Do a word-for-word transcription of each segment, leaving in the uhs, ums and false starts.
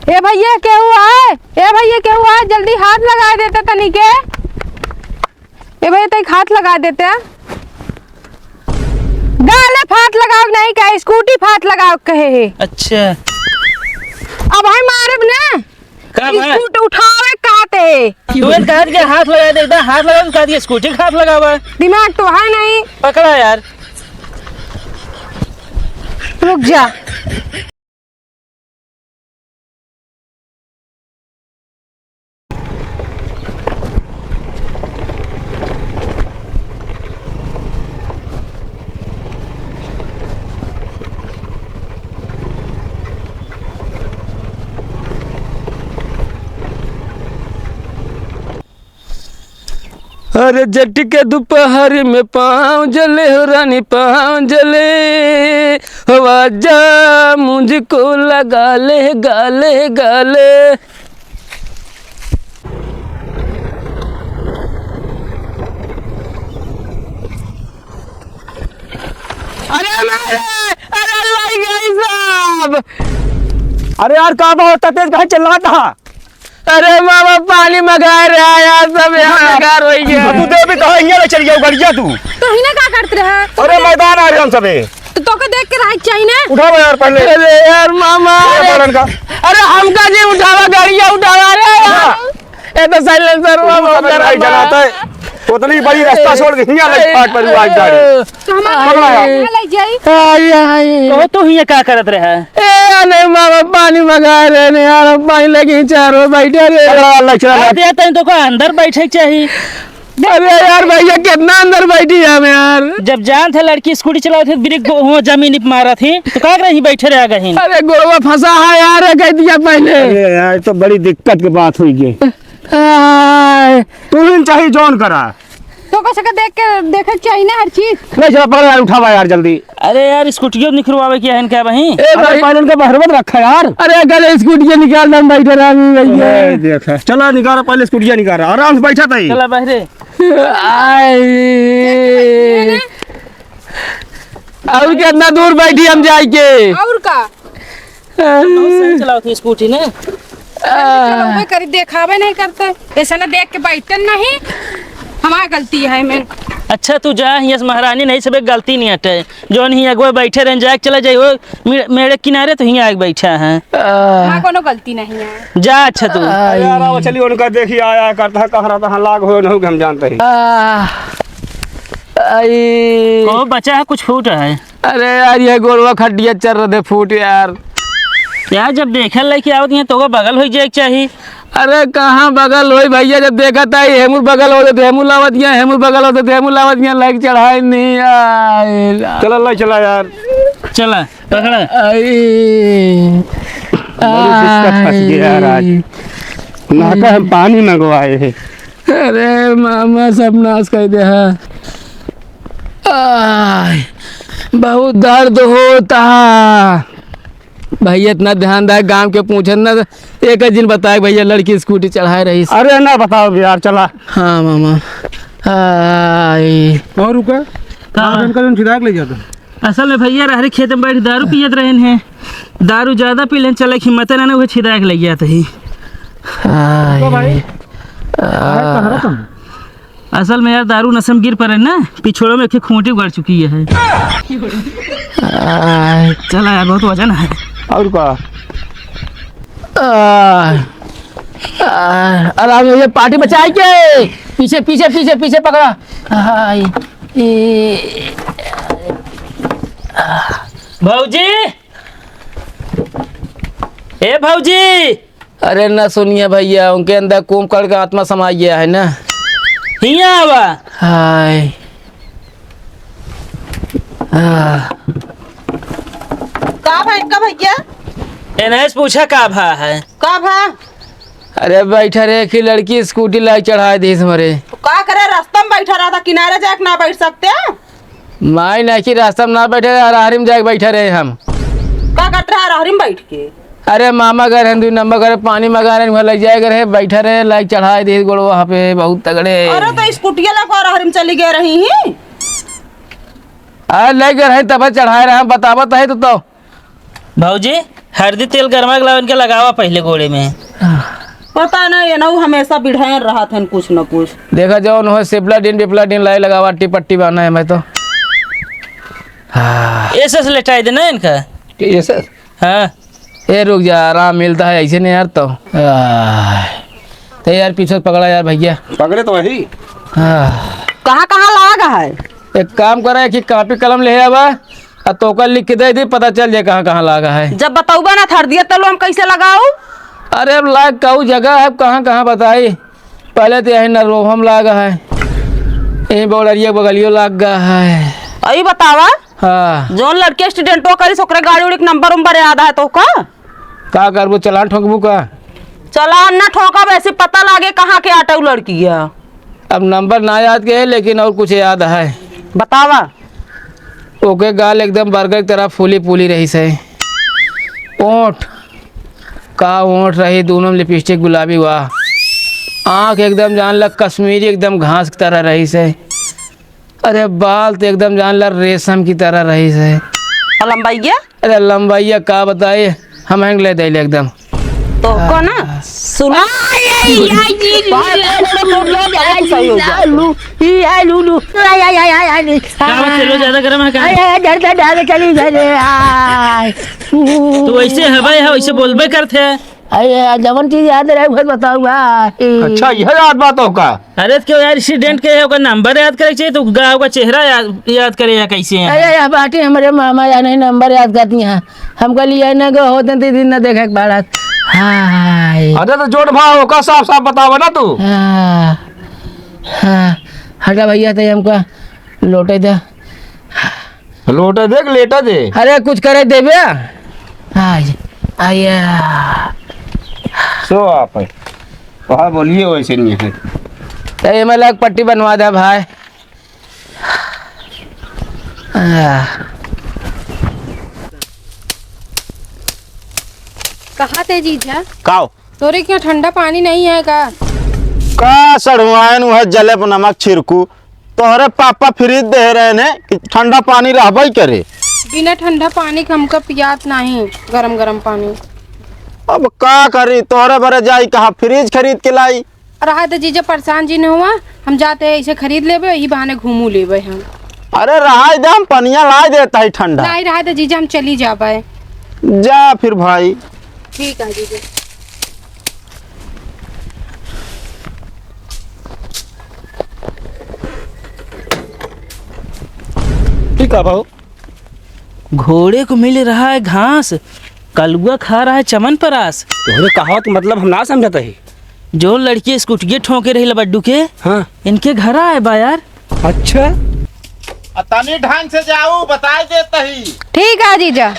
ए भइया, केहू आए? ए भइया, केहू आए? जल्दी हाथ लगाइ देते तनी के। ए भइया, तनिक हाथ लगाइ देते। गाले फात लगाओ नहीं कहे, स्कूटी फात लगाओ कहे है। अच्छा। अब भाई मारब ना। का भाई? स्कूटी उठावे कहते है। तू एक हाथ के हाथ लगाइ दे, एकदम हाथ लगा, तू कहा दिया स्कूटी के हाथ लगावा। दिमाग तो है नहीं। पकड़ा यार। रुक जा। अरे जेठ के दुपहर में पाँव जले हो रानी, पाँव जले हो, आजा मुझको लगा ले, गाले, गाले। अरे मारे, अरे लग गई सब। अरे यार, का बहुत तेज कहाँ चिल्लाता? अरे मामा, पानी मंगाए रहे यार, सब यहाँ हाँ। बेकार होइ गया। तू दे भी कहा, यहाँ ले चल गया गड़िया तू। तो ही ना का करत रहा? अरे मैदान आ रहे हम सबे। तो तोके देख के रहे चाहिए ना। उठावा यार पहले। अरे यार मामा, उठावा अरे, पहले इनका। अरे हमका जी उठावा, गड़िया उठावा रे यार। हाँ। ए तो silencer हुआ तू बहुत समझ गरम नहीं बा। जनाता है। उतनी बड़ी रास्ता छोड़ के हियाँ लग फाट पर हुआ गाड़ी। तो हम पकड़ा है। कहाँ ले जाई? आई, आई। तो तू हियाँ का करत रहे? ए, अरे मामा, पानी मंगाए रहे ने यार, हम पानी लेके ही चारों बैठे रहे। पकड़ा, लग चला। अरे, तनी तो को अंदर बैठे के चाही। अरे यार भइया, कितना अंदर बैठी हम यार। जब जानत है लड़की स्कूटी चलावत है, ब्रेक हो जमीन पे मारत ही, तो का करही बैठे रह गहिन? अरे गोड़वा फंसा है यार, कह दिया पहले। अरे यार, तो बड़ी दिक्कत के बात हुई गई। आय। तू ही चाही जौन करा। तो कस के देख के, देखे के चाही ना हर चीज। ले चला, पकड़ यार, उठावा यार जल्दी। अरे यार, स्कूटियो निकरवावे के है इनका बही। ए अरे भाई। पहले इनका बहरवा में रखा यार। अरे अगर स्कूटिया निकाल दम बैठे रहा अभी भइया। ए, देख, चला निकाल, पहले स्कूटिया निकाल, आराम से बैठा था ही। चला बहरे। आय। और कितना दूर बैठी हम जाए के? और का? बहुत सही चलावत ही स्कूटी ने। चलावे करी, देखावे नहीं करते। ऐसा ना देख के बैठते नहीं। हमार गलती है मैं। अच्छा, तू जा, हियाँ से महारानी नहीं, सबे गलती नहीं हटे। जौन हियाँ अगुआ बैठे रहेन, जाके चला जाई, वो मे-, मेड़े किनारे तो हियाँ आके बैठा है। हमार कोनो गलती नहीं है। जा, अच्छा तू। अरे यार, आओ, चलिए, उनका देखिए, आया करता है, कहाँ रहता है, लाग हो, नहीं, हम जानते हैं। आ, आई। को बचा है, कुछ फूट है। अरे यार, ये गोड़वा खटिया चल रहे फूट यार। यार, जब देखे लेके आवत हैं, तो ओकर बगल होइ जाए के चाही। अरे, कहाँ बगल होई भइया, जब देखत आई, हेमुर बगल होते तो हेमुर लावत गया, हेमुर बगल होते तो हेमुर लावत गया, लाइक चढ़ाई नहीं आए। चला, लाई चला यार। चला, पकड़ा। आई। बड़ी दिक्कत फंस गया यार आज। आई। ना का हम पानी मंगवाए हैं। अरे मामा, सब नाश कर दे है। आय, बहुत दर्द होता। भइया, इतना ध्यान रहे, गाँव के पूछे ना, एक दिन बताए भइया, लड़की स्कूटी चढ़ाए रही। अरे ना बताओ यार, चला। हाँ मामा। आय। और रुका? का? आप इनका जौन छिदाक ले जाता। असल में भइया रहरी खेत में बैठ दारू पियत रहेन हैं, दारू ज्यादा पी लेन, चले हिम्मत ना, ना, उहे छिदा के लग जात ही। हाय। तो भाई, आ। अरे कहाँ रहा तुम? असल में यार दारू नशे में गिर पड़े ना, पिछोड़ों में एक खूंटी उगड़ चुकी है। आ। चला यार, बहुत वजन है। और का? आ, आ, आराम से, ये पार्टी बचाए के। पीछे, पीछे, पीछे, पीछे पकड़ा। हाय, ए, भौजी, ए भौजी। अरे ना सुनिए भइया, उनके अंदर कुंभकर्ण का आत्मा समा गया है ना। हियाँ आवा। हाय। आ। का भा इनका भइया? एनहे से पूछा का भा है? का भा? अरे बैठा रहे कि लड़की स्कूटी लाइके चढ़ाए दीस हमरे। तो का करे, रास्ता में बैठा रहा था, किनारे जाके ना बैठ सकते? माई ना कि रास्ता में ना बैठे रहे, रहरी में जाके बैठा रहे हम। का करत रहा रहरी में बैठ के? अरे मामा घर हैं, दुई नंबर घर पानी मगा रहे, वहाँ लग जाए घर है, बैठा रहे, लाइके चढ़ाए दीस गोड़ वहाँ पे बहुत तगड़े। अरे तो स्कूटिया लगा रहरी में चली गए रही ही। अरे लग गए रहे तब चढ़ाए रहे, हम बतावत है तो, तो। भौजी, हरदी तेल गरमा के लावा, इनके लगावा पहिले गोड़े में। पता ना, ये नऊ हमेसा बिढ़ाएन रहत हन कुछ न कुछ। देखा जौन हो, सिपलाडीन बिपलाडीन लाई लगावा, अट्टी पट्टी बान्हा है मैं तो। हाँ। एसएस लेटाई देना इनका। एसएस? हाँ। ए, रुक जा, आराम मिलता है ऐसे नहीं यार तो। आह। तो यार पीछे से पकड़ा यार भैया। पकड़े तो वही। आह। कहाँ कहाँ लाग है? एक काम करा कि कापी कलम ले आवा, आ तोका लिख के दे दी, पता चल जाए कहाँ कहाँ लाग है। जब बतौबा ना थर दिया तलो हम कैसे लगाऊ? अरे अब लाग काऊ जगह है, कहाँ कहाँ बताई? पहले तो यही नरोहम लाग है, यही बौड़रिया बगलियो लाग गा है। अई बतावा, हाँ। जौन लड़की एक्सीडेंटो करिस, ओकरे गाड़ी उड़ी के नंबर उम्बर याद है तोका? का करबू, चलान ठोकबू का? चलान ना ठोकब, ऐसे पता लागे कहाँ के आटा उ लड़की है। अब नंबर ना याद के है, लेकिन और कुछ याद है। बतावा। ओके गाल एकदम बर्गर की तरह फूली फूली रहीस है। ओंठ का ओंठ रही, दोनों में लिपस्टिक गुलाबी हुआ। आँख एकदम जान लग कश्मीरी, एकदम घास की तरह रहीस है। अरे बाल तो एकदम जान ला रेशम की तरह रहीस है। और लंबाइया? अरे लंबाइया का बताए, हम हैंग ले देले एकदम। तो को ना सुन। का बात है, लो ज्यादा गर्म है का? आय, आय, डर, डर, डर, चली गए रे, आय। तू वैसे हवाई है, वैसे बोलबे करते। अरे, जवन चीज याद रहे, उहे बताऊ बा। अच्छा, यह याद बात हो का? अरे, तो क्यों यार, एक्सीडेंट के है, ओकर नंबर याद करे के चाहिए, तो गा-, ओकर चेहरा याद, याद करे या कैसे है? अरे, यह बाटी हमरे मामा या नहीं नंबर याद करती हैं। हम कहली, "ये न गो होते, दीदी न देखे के बाड़त।" हाय। अरे, तो जोड़ भाव ओका साफ साफ बतावा ना तू। हाँ, हाँ, हटा भैया, तो हमका लोटे दे। लोटा देख, लेटा दे। अरे, कुछ करे देबे? आज, आया। सो आप है। वहाँ बोलिए वैसे नहीं है। तो ये मैं लग पट्टी बनवा दे भाई। आ। कहाँ थे जीजा? काओ? तोरे के यहाँ ठंडा पानी नहीं है का? का सड़ुआइन उहे जले पर नमक छिड़कू? तोहरे पापा फ्रिज दे रहे ने कि ठंडा पानी रहबे करे। बिना ठंडा पानी के हमका पियात नहीं, गरम गरम पानी। अब का करी, तोहरे बरे जाई कहाँ फ्रिज खरीद के लाई? रहा तो जीजा परेशान जी न हुआ, हम जाते हैं इसे खरीद लेबे, यही बहाने घूमू लेबे हम। अरे रहा दे, हम पनिया ला देता है ठंडा। नहीं रहा तो जीजा हम चली जाबे। जा फिर भाई। ठीक है जीजा। ठीक है भाऊ। घोड़े को मिल रहा है घास, कलुआ खा रहा है चमन परास। तोहरे कहावत मतलब हम ना समझत ही। जो लड़की स्कूटिये ठोके रही लबड्डू के, हाँ। इनके घर आए बा यार। अच्छा। आ, तनी ढंग से जाऊ, बताई देत ही। ठीक है जीजा।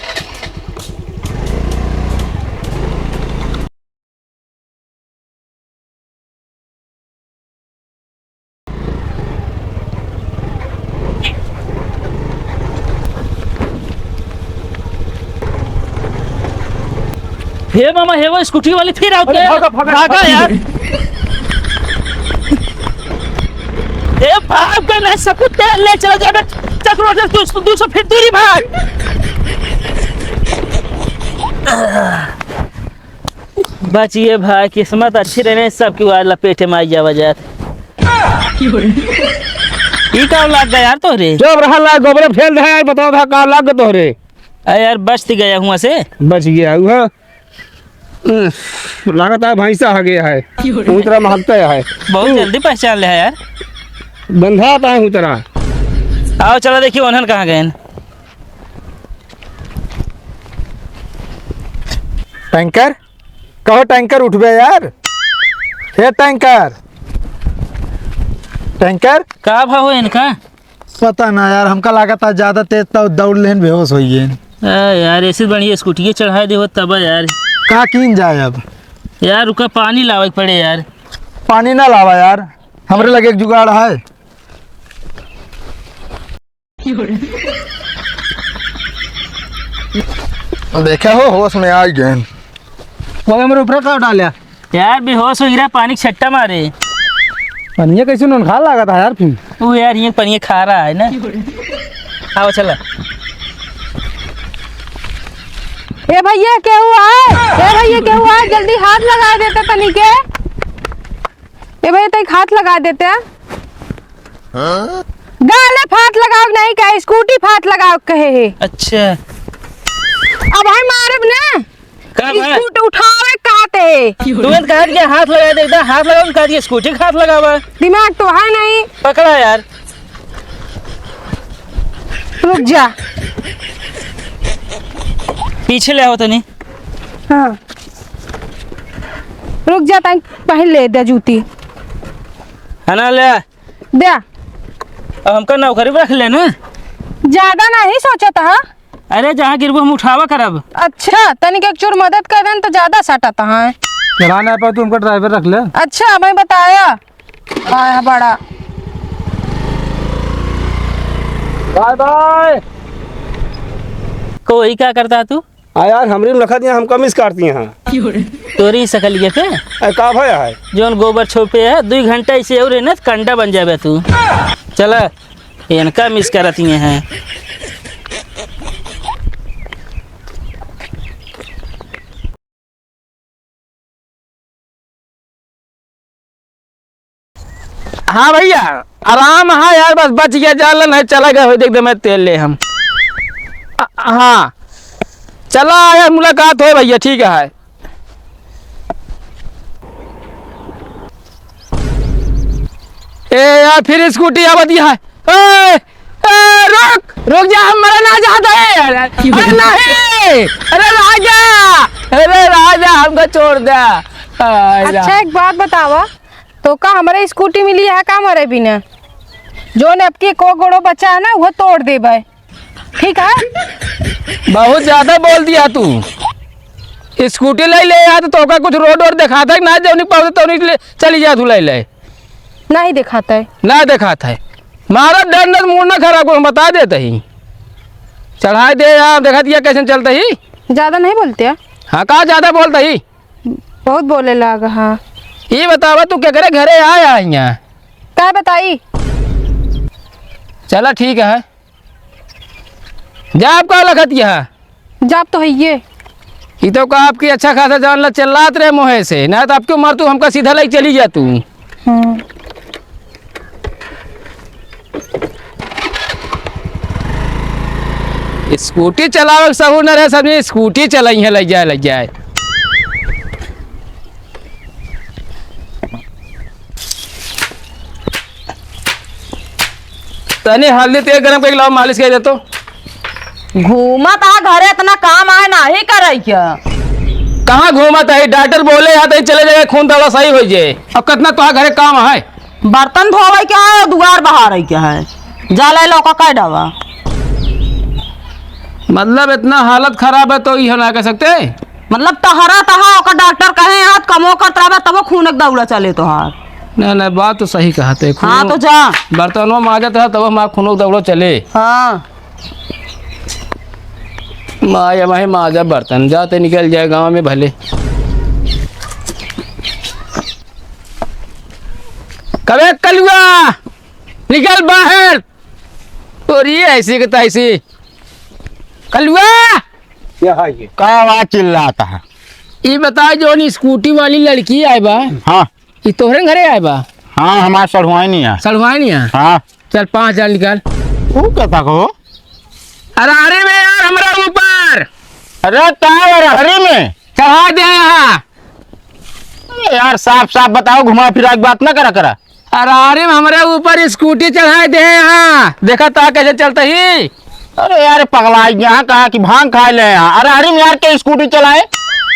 हे मामा, हे वो स्कूटी वाली फिर आओ। अरे, भागा, भागा, भागा भागा। यार। ए, भाग बे, नहीं सकूँ, तेल ले चला जा बे, चक्रोड से दो सौ, दो सौ फीट दूरी भाग। बचिए भाई, किस्मत अच्छी रहने, सबकी वाला पेटे में आई जावा जात। ई का लाग गया यार तोहरे? चुप रहा ला, गोबरे फेल रहा यार, बताओ था का लाग गया तोहरे? अरे यार, बच तो गया हुआ से। बच गया हुआ। उह, लागत है भैंसा आ गया है। उतरा महकता है। बहुत जल्दी पहचान ले है यार। गंधा आता है उतरा। आओ चला देखिए उन्हन कहाँ गए हैं। टैंकर? कहो टैंकर उठबे यार। हे टैंकर। टैंकर? का भाव है इनका? पता ना यार, हमका लागत है ज्यादा तेज तो दौड़ लेन बेहोश होइए। ए यार, ऐसे बढ़िया स्कूटी चढ़ाए दे हो तब यार। का कीन जाए अब? यार रुका, पानी लावे के पड़े यार। पानी ना लावा यार, हमरे लगे एक जुगाड़ है। देखे हो, होश में आ गए। वो हमरे ऊपर का डाल्या? यार, बेहोश हो गिरा, पानी के छट्टा मारे। पनिया कैसे नोनखा लगा था यार फिर? वो यार, ये पनिया खा रहा है ना। आओ, चला। ए भइया, केहू आए? ए भइया, केहू आए? जल्दी हाथ लगा देते तनी के। ए भइया, तनी हाथ लगा देते। गाले फात लगाओ नहीं कहे, स्कूटी फात लगाओ कहे है। अच्छा। अब भाई मारब ना। का बा? स्कूटी उठावे कहते है। तुरंत कहा कि हाथ लगा दे, एकदम हाथ लगाओ, कहा कि स्कूटी का हाथ लगावा। दिमाग तो है नहीं। पकड़ा यार। रुक जा। पीछे ले आओ तनी। हाँ। रुक जा, तनी पहन ले दे जूती। है ना, ले। द्या। अब हमका नौकरी पर रख ले ना। ज्यादा नहीं सोचत हा। अरे, जहाँ गिरबो हम उठावा करब। अच्छा, तनिक एक चूर मदद कर देन तो ज्यादा सटत हा। चला ना पाए तो हमका ड्राइवर रख ले। अच्छा, मैं बताया। आया बड़ा। Bye bye. कोई क्या करता तू? हाँ यार, हमरी में रखत यहाँ हमका मिस काटती हैं। तोरी सकलिए पे? अरे का भया है? जौन गोबर छोपे है, दुइ घंटा ऐसे और है ना, कंडा बन जाबे तू। चला, इनका मिस करती हैं। हाँ भइया, आराम है यार, बस बच गया, जालन है, चला गया हो, देख दे, मैं तेल ले हम। अ, हाँ, चला यार, मुलाकात हो भइया, ठीक है। ए यार, फिर स्कूटी आवत है। ए, ए, रुक, रुक जा, हम मरे ना चाहता है यार। अरे नहीं, अरे राजा, अरे राजा, हमको छोड़ दे। आ, अच्छा, एक बात बतावा, तो का हमरे स्कूटी मिली है का मरे बिना? जौन अबकी को गोड़ो बचा है ना, वो तोड़ देबे, ठीक है? बहुत ज्यादा बोल दिया तू। स्कूटी ले ले यार, तो तोका कुछ रोड वोड दिखाता है ना, जौनी पावत तौनी ले चली जा तू ले ले। नहीं दिखाता है। ना दिखाता है। मारा डर न मूड ना खराब को हम बता देते ही। चढ़ाई दे यार, देखा दिया कैसे चलता ही। ज्यादा नहीं बोलते हैं? हाँ, का ज्यादा बोलता ही? बहुत बोले लाग, हाँ। ये बतावा तू केकरे घरे आया है यहाँ? का बताई? चला ठीक है। जाब का लखत यहाँ? जाब तो है ये। ई तो का आपकी अच्छा खासा जान ला चिल्लात रहे मोहे से, ना तो आपके मर तू हमका सीधा लाई चली जा तू। हम्म। स्कूटी चलावे के सहूर न रहे, सब जने स्कूटी चलाई है, ले जाए, ले जाए। तनी हल्दी तेल गरम करके लाओ, मालिश कर दे तो। घूमत हा घरे, इतना काम आए नाही करे क्या? कहाँ घूमत है? डॉक्टर बोले हा, तहीं चले जाए, खून दौड़ा सही हो जाए। अब कितना तोहार घरे काम है? बर्तन धोवे के है, दुआर बहारे के है, जाला लौका कह डावा। मतलब इतना हालत खराब है तो इहो ना कह सकते? मतलब टहरा तहा, ओकर डॉक्टर कहे हाथ कमो करत रहबे, तबो खून एक दौड़ा चले तोहार। ना, ना, बात तो सही कहा ते। हाँ, खून तो जा। बर्तनों माजत रहा, तबो हमार खून एक दौड़ा चले। हाँ। माया माही माजा बर्तन, जाते निकल जाए गाँव में भले। कबे कलुआ, निकल बाहर। और ये ऐसी के तैसी। कलुआ! क्या है ये? का आवाज चिल्लाता है? ये बताओ, जौन स्कूटी वाली लड़की आए बा, हाँ। ये तोहरे घरे आए बा? हाँ, हमारे सढ़ुआइनी है। सढ़ुआइनी है? हाँ। चल, पाँच हजार निकाल। वो कहता को? अरे, अरे बे यार, हमरा ऊपर। अरे, ताव अरे, हरी में। चढ़ा दे यहाँ। अरे यार, साफ साफ बताओ, घुमा फिरा के बात ना करा करा। अरे, अरे, हमरे ऊपर स्कूटी चढ़ाए दे यहाँ। देखा ता कैसे चलता ही। अरे यार, पगला यहाँ कहा कि भांग खाए ले यहाँ। अरे, अरे, यार, के स्कूटी चलाए?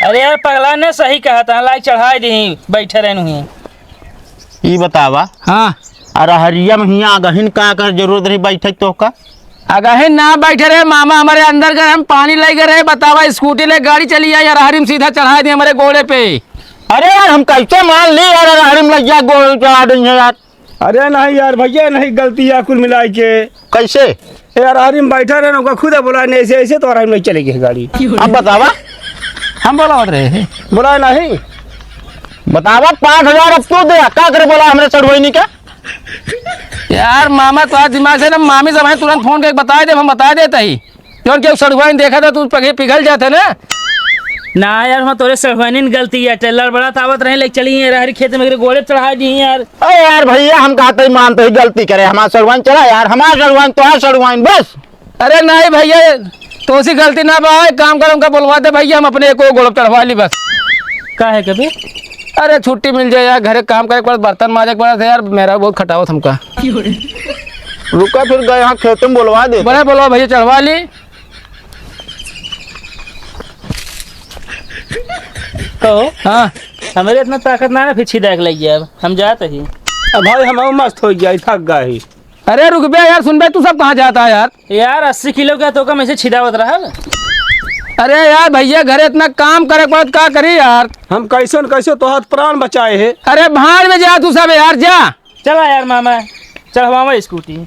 अरे यार, पगला ने सही कहा था, लाई चढ़ाए दे, बैठे रहनु ही। ई बतावा। हाँ। अरे, हरिया में हियाँ अगहिन का कर जरूरत रही बैठे तो का? अगहिन ना बैठे रहे मामा, हमारे अंदर घर हम पानी ले गए रहे, बतावा, स्कूटी ले गाड़ी चली आई, अरे, हरिम सीधा चढ़ाए दे हमारे गोड़े पे। अरे यार, हम कैसे मान ली यार, अरे हरिम लग गया, गोल चढ़ा देंगे यार। अरे नहीं यार भैया, नहीं, गलती है कुल मिलाई के। कैसे? ए यार, हरिम बैठा रहे ना, ओका खुद बोला नहीं, ऐसे, ऐसे तो हरिम नहीं चलेगी गाड़ी। अब बतावा। हम बोला होत रहे हैं। बोला नहीं। बतावा, पाँच हजार अब तू दे, का करे बोला हमरे सड़ुआइनी का? यार मामा, तो आज दिमाग से ना, मामी जब है तुरंत फोन करके बता दे, हम बता देते ही। जौन केहू सड़ुआइन देखा था, तू पगे पिघल जाते ना। ना यार, हम तोरे सड़ुआइन गलती है, टेलर बड़ा तावत रहे, लेके चली है रहरी खेत में, एकरे गोड़े चढ़ा दी यार। अरे यार भैया, हम कहते ही मानते ही गलती करे, हमार सड़ुआइन चला यार, हमार सड़ुआइन, तोहार सड़ुआइन, बस। अरे नहीं भैया, तोसी गलती ना बा, एक काम कर, उनका बोलवा दे भैया, हम अपने एको गोड़ चढ़वा ली बस। का है कभी? अरे छुट्टी मिल जाए यार, घरे काम करे के पड़त, बर्तन माजे के पड़त है यार, मेहरारू बहुत खटावत हमका। रुका, फिर गए यहाँ खेते में बोलवा दे। बड़े बोलवा भैया, चढ़वा ली। कहो। हाँ। हमरे इतना ताकत ना है, फिर छिदा के लग जाए, अब हम जात ही। अब भाई हम मस्त हो गया, थक गए ही। अरे रुक बे यार, सुन बे, तू सब कहाँ जाता है यार? यार अस्सी किलो का तो कम ऐसे छिदावत रहल। अरे यार भैया, घरे इतना काम करे के बाद का करी यार? हम कैसे न कैसे तोहार प्राण बचाए है। अरे भाड़ में जा तू सब यार, जा। चला यार मामा, चढ़वावा स्कूटी।